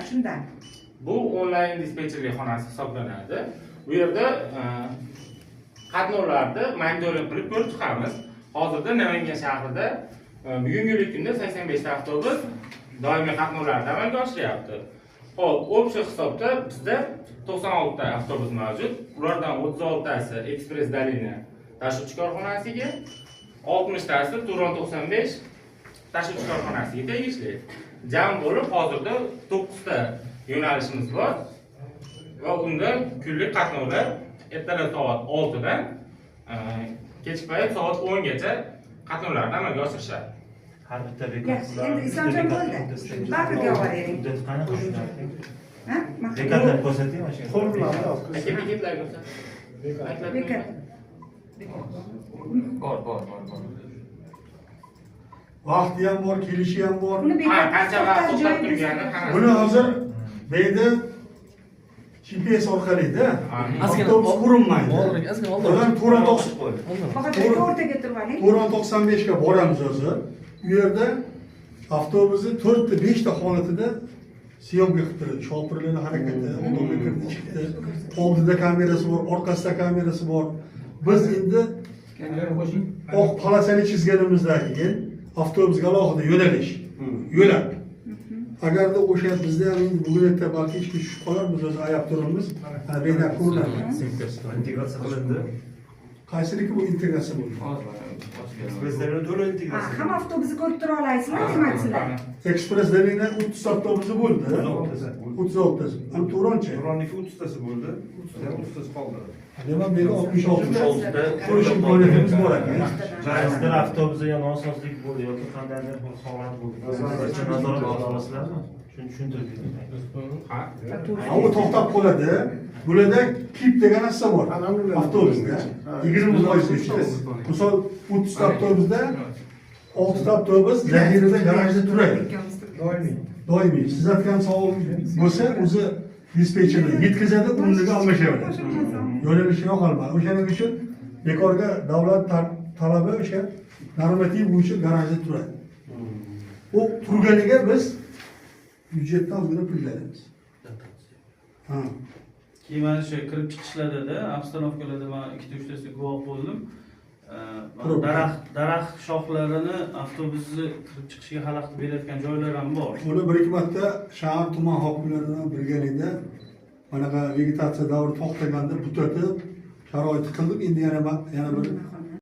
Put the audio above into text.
Shundan. Bu onlayn dispetcherlik xonasi hisoblanadi. Bu yerda qatnovlarni monitoring qilib ko'rib chiqamiz. Hozirda Namangan shahrida bugungi kunda 85 ta avtobus doimiy qatnovlarni amalga oshiryapti. Xo'p, общий hisobda bizda 96 ta avtobus mavjud. Ulardan 36 tasi Express Dolina tashuvchi korxonasiga, 60 tasi Turon 95 tashuvchi korxonasiga tegishli. Jam bo'lib hozirda 9 ta yo'nalishimiz bor va unda kunlik qatnovlar ertalab soat 6 dan kechki payt soat 10 gacha qatnovlarni amalga oshirishadi. Har bitta bekat. Yaxshi, endi Islomjon, bo'ldi. Bakirga olib bering. Muddati qanaqa? Ha? Bekatlarni ko'rsating mana shu. Aka, bekatlar ko'rsat. Bekat. Bor, bor, bor, bor. Vaqti ham bor, kelishi ham bor. Uni Ha, bekat qancha vaqt to'xtar to'xtab joyi turgani hammasi. Buni hozir bu yerda GPS orqalida Ozgina avtobus ko'rinmaydi. Oldinroq, ozgina oldinroq. Odam to'g'ri to'qson Faqat aka, o'rtaga turib oling. Turon 95 ga boramiz hozir. U yerda avtobusni to'rtta, beshta holatida съёмка qilib turadi. Shopirlarni harakati, odamlar kirdi, chiqdi. Oldida kamerasi bor, orqasida kamerasi bor. Biz endi oq полоса ni chizganimizdan keyin avtobusga alohida yo'nalish, yo'lak. Agarda o'sha bizda ham endi bugun erta balki ishga tushib qolar, biz o'zi ayab turibmiz. Ana bu yerdan ko'rinadi. Integratsiya qilindi. Qaysiniki bu integratsiya bo'ldi? Ekspress Dolina to'liq Ha, integratsiya. hamma avtobusni ko'rib tura olasizlar, demak sizlar. Ekspress Dolina 30 avtobusi bo'ldi. 36 tasi. Ham Turonchi? Turonniki 30 tasi bo'ldi, 30 ham 30 tasi qoldi. Demak, bu yerda 66 ko'rish imkoniyatimiz bor ekan. Qaysidir avtobusda yo nosozlik bo'ldi yoki qandaydir bir holat bo'ldi. Nazorat qila olasizlarmi? Shuni tushuntirib bering. Ha. Ha, u to'xtab qoladi. Bularda кип degan narsa bor. Avtobusda 20%. Misol, 30 ta avtobusda oltita avtobus zaxirada garajda turadi. Doimiy. Doimiy. Siz aytgan savol bo'lsa, o'zi dispetcherlar yetkazadi, o'rniga almashaveradi. Yo'nalishi yo'qolmadi. O'shaning uchun bekorga davlat talabi, o'sha normativ bo'yicha garajda turadi. U turganiga biz byudjetdan ozgina pul beramiz. Ha. Keyin mana shu kirib chiqishlardada, обстановка larda man ikkita uchtasiga guvoh bo'ldim. Mana Probka. daraxt shoxlarini avtobusni kirib chiqishiga xalaqit berayotgan joylar ham bor. Uni bir ikki marta shahar, tuman hokimlari bilan birgalikda manaqa vegetatsiya davri to'xtaganda butatib sharoit qildik. Endi yana bir